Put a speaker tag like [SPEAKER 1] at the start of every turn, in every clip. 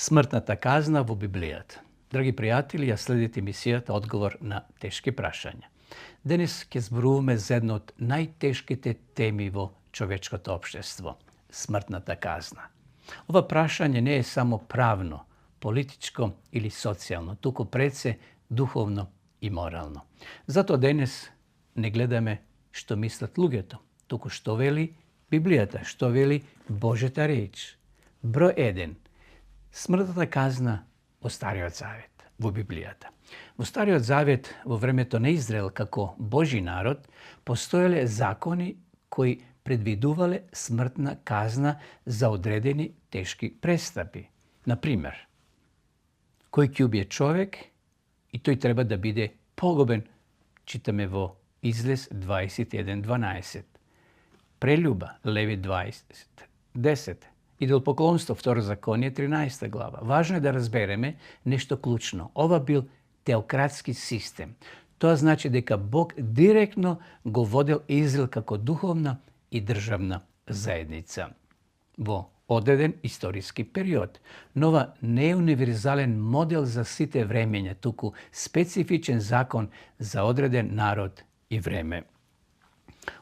[SPEAKER 1] Смртната казна во Библијата. Драги пријатели, ја следите емисијата Одговор на тешки прашања. Денес ќе зборуваме за една од најтешките теми во човечкото општество – смртната казна. Ова прашање не е само правно, политичко или социјално, туку пред се духовно и морално. Затоа денес не гледаме што мислат луѓето, туку што вели Библијата, што вели Божјата реч. Број 1. Смртната казна во Стариот Завет, во Библијата. Во Стариот Завет, во времето на Израел како Божи народ, постоеле закони кои предвидувале смртна казна за одредени тешки престапи. Например, кој ќе убие човек и тој треба да биде погубен, читаме во Излез 21.12. Прелюба, Леви 20.10. Идолпоклонство, Второ Законие, 13 глава. Важно е да разбереме нешто клучно. Ова бил теократски систем. Тоа значи дека Бог директно го водел Израел како духовна и државна заедница во одреден историски период. Но ова не е универзален модел за сите времења, туку специфичен закон за одреден народ и време.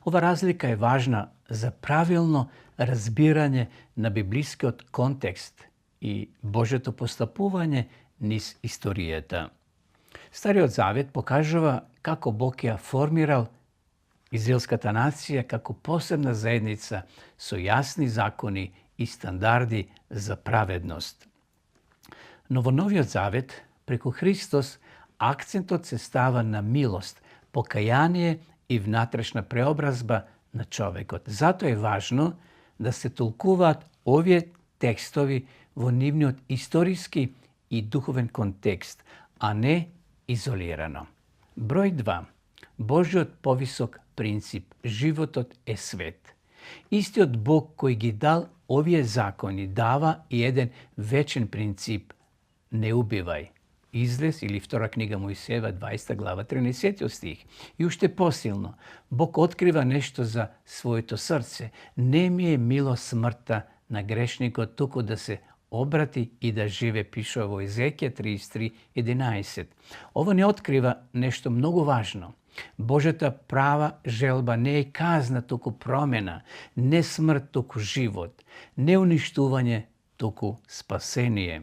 [SPEAKER 1] Ова разлика е важна за правилно разбирање на библискиот контекст и Божјото постапување низ историјата. Стариот Завет покажува како Бог ја формирал израелската нација како посебна заедница со јасни закони и стандарди за праведност. Но во Новиот Завет, преку Христос, акцентот се става на милост, покаяние и внатрешна преобразба на човекот. Затоа е важно да се толкуваат овие текстови во нивниот историски и духовен контекст, а не изолирано. Број 2. Божјиот повисок принцип. Животот е свет. Истиот Бог кој ги дал овие закони дава и еден вечен принцип. Не убивај. Излез или втора книга Мојсеева, 20 глава, 13 стих. И уште посилно, Бог открива нешто за своето срце. Не ми е мило смртта на грешникот, туку да се обрати и да живе, пишува во Езекија 33.11. Ова не открива нешто многу важно. Божјата права желба не е казна, туку промена, не смрт, туку живот, не уништување, туку спасение.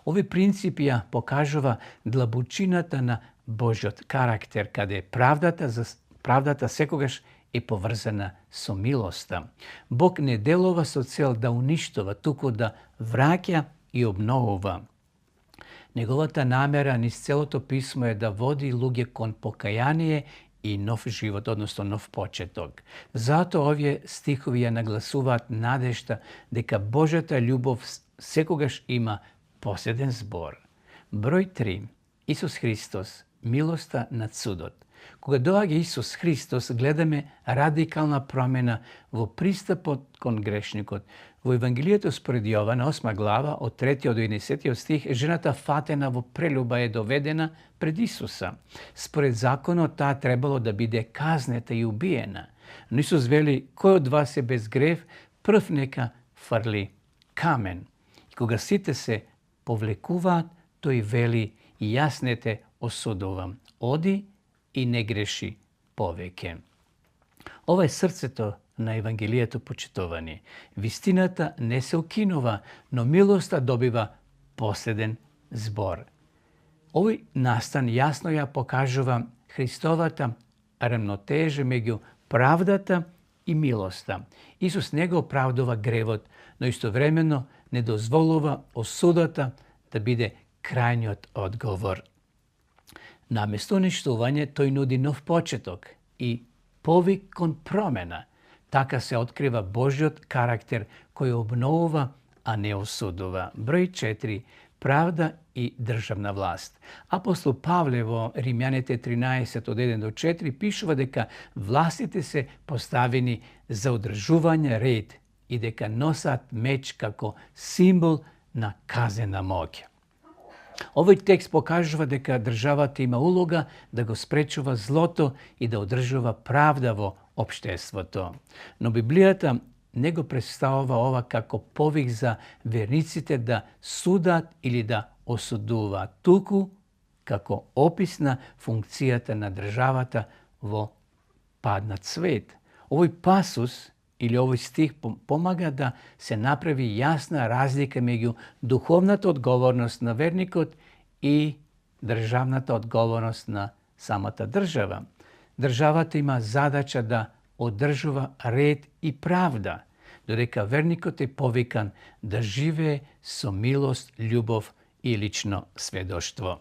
[SPEAKER 1] Овие принципи ја покажува длабочината на Божјот карактер, каде правдата секогаш е поврзана со милоста. Бог не делува со цел да уништува, туку да враќа и обновува. Неговата намера низ целото писмо е да води луѓе кон покаяние и нов живот, односно нов почеток. Затоа овие стихови ја нагласуваат надежда дека Божјата љубов секогаш има последен збор. Број 3. Исус Христос, милоста над судот. Кога доаѓа Исус Христос, гледаме радикална промена во пристапот кон грешникот. Во Евангелието според Јован, 8 глава, од 3 до 11 стих, жената фатена во прелюба е доведена пред Исуса. Според законот, таа требало да биде казнета и убиена. Но Исус вели, кој од вас е без грев, прв нека фрли камен. И кога сите се повлекуваат, тој вели, и јас не те осудувам. Оди и не греши повеќе. Ова е срцето на Евангелието, почитувани. Вистината не се укинува, но милоста добива последен збор. Овој настан јасно ја покажува Христовата рамнотежа меѓу правдата и милоста. Исус не го оправдува гревот, но истовремено не дозволува осудата да биде крајниот одговор. Наместо уништување, тој нуди нов почеток и повик кон промена. Така се открива Божјот карактер кој обновува, а не осудува. Број 4. Правда и државна власт. Апостол Павле во Римјаните 13 од 1 до 4 пишува дека властите се поставени за одржување ред и дека носат меч како символ на казнена моќ. Овој текст покажува дека државата има улога да го спречува злото и да одржува правда во општеството. Но Библијата не го представува ова како повик за верниците да судат или да осудуваат, туку како опис на функцијата на државата во паднат свет. Овој пасус или овој стих помага да се направи јасна разлика меѓу духовната одговорност на верникот и државната одговорност на самата држава. Државата има задача да одржува ред и правда, додека верникот е повикан да живее со милост, љубов и лично сведоштво.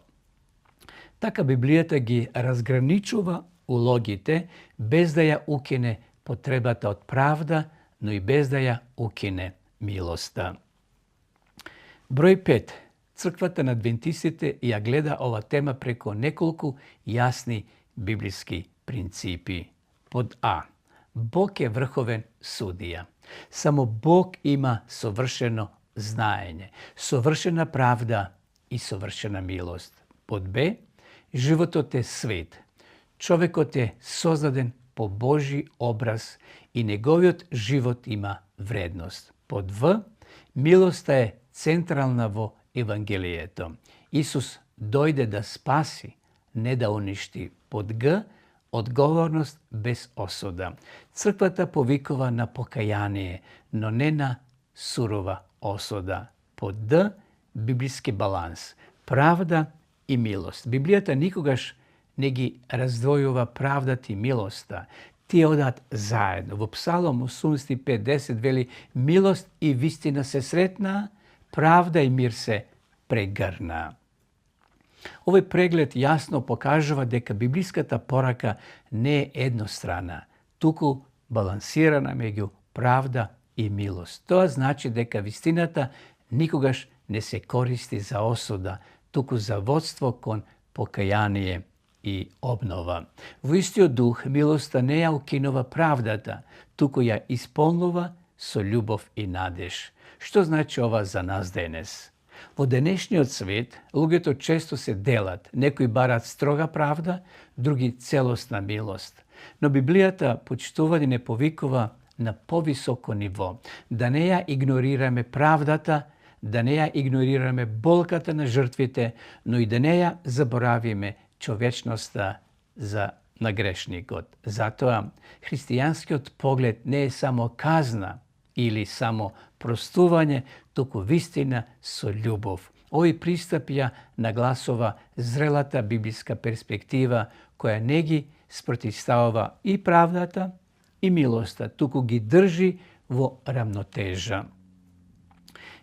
[SPEAKER 1] Така Библијата ги разграничува улогите без да ја укине потребата од правда, но и без да ја укине милоста. Број 5. Црквата на адвентистите ја гледа ова тема преко неколку јасни библиски принципи. Под А. Бог е врховен судија. Само Бог има совршено знаење, совршена правда и совршена милост. Под Б. Животот е свет. Човекот е создаден по Божи образ и неговиот живот има вредност. Под В. Милоста е централна во Евангелието. Исус дојде да спаси, не да уништи. Под Г. Одговорност без осуда. Црквата повикува на покаяние, но не на сурова осуда. Под Д. Библиски баланс. Правда и милост. Библијата никогаш не ги раздвојува правдата и милоста. Тие одат заедно. Во Псалом 85:10 вели: милост и вистина се сретна, правда и мир се прегрна. Овој преглед јасно покажува дека библиската порака не е еднострана, туку балансирана меѓу правда и милост. Тоа значи дека вистината никогаш не се користи за осуда, туку за водство кон покаяние и обнова. Во истиот дух, милоста не ја укинува правдата, туку ја исполнува со љубов и надеж. Што значи ова за нас денес? Во денешниот свет, луѓето често се делат. Некои барат строга правда, други целосна милост. Но Библијата, почитување, не повикува на повисоко ниво. Да не ја игнорираме правдата, да не ја игнорираме болката на жртвите, но и да не ја заборавиме човечноста на грешникот. Затоа, христијанскиот поглед не е само казна или само простување, туку вистина со љубов. Овој пристап ја нагласува зрелата библиска перспектива, која не ги спротивставува и правдата и милоста, туку ги држи во рамнотежа.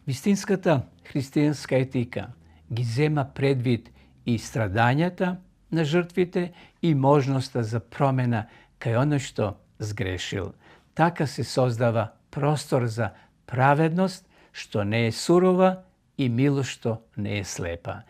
[SPEAKER 1] Вистинската христијанска етика ги зема предвид и страдањата на жртвите и можноста за промена кај оној што сгрешил. Така се создава простор за праведност, што не е сурова, и милост, што не е слепа.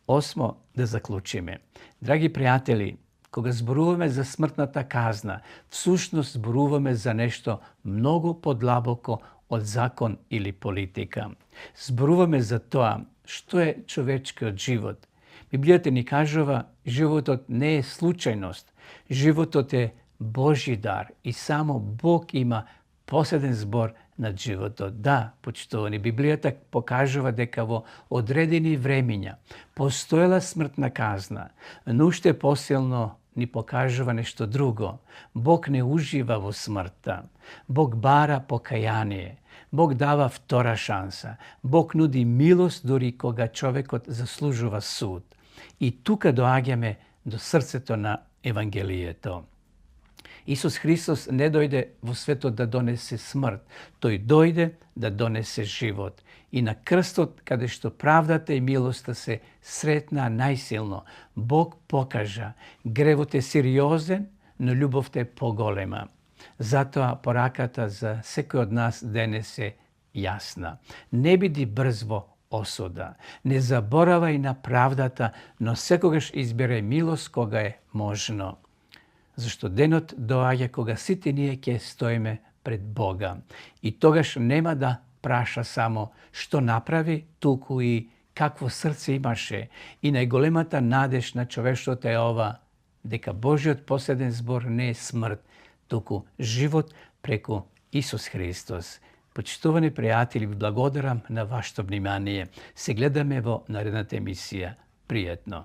[SPEAKER 1] 8. Да заклучиме. Драги пријатели, кога зборуваме за смртната казна, всушност зборуваме за нешто многу подлабоко од закон или политика. Зборуваме за тоа што е човечкиот живот. Библијата ни кажува, животот не е случајност, животот е Божи дар и само Бог има последен збор над животот. Да, почитувани, Библијата покажува дека во одредени времиња постоела смртна казна, но уште посилно ни покажува нешто друго. Бог не ужива во смртта. Бог бара покаяние. Бог дава втора шанса. Бог нуди милост дури кога човекот заслужува суд. И тука доаѓаме до срцето на Евангелието. Исус Христос не дојде во светот да донесе смрт, тој дојде да донесе живот. И на крстот, каде што правдата и милоста се сретна најсилно, Бог покажа, гревот е сериозен, но љубовта е поголема. Затоа пораката за секој од нас денес е јасна. Не биди брз во осуда, не заборавај на правдата, но секогаш изберај милост кога е можно. Зашто денот доаѓа кога сите ние ќе стоиме пред Бога. И тогаш нема да праша само што направи, туку и какво срце имаше. И најголемата надеж на човештвото е ова, дека Божиот последен збор не е смрт, туку живот преку Исус Христос. Почитувани пријатели, ви благодарам на вашето внимание. Се гледаме во наредната емисија. Пријатно!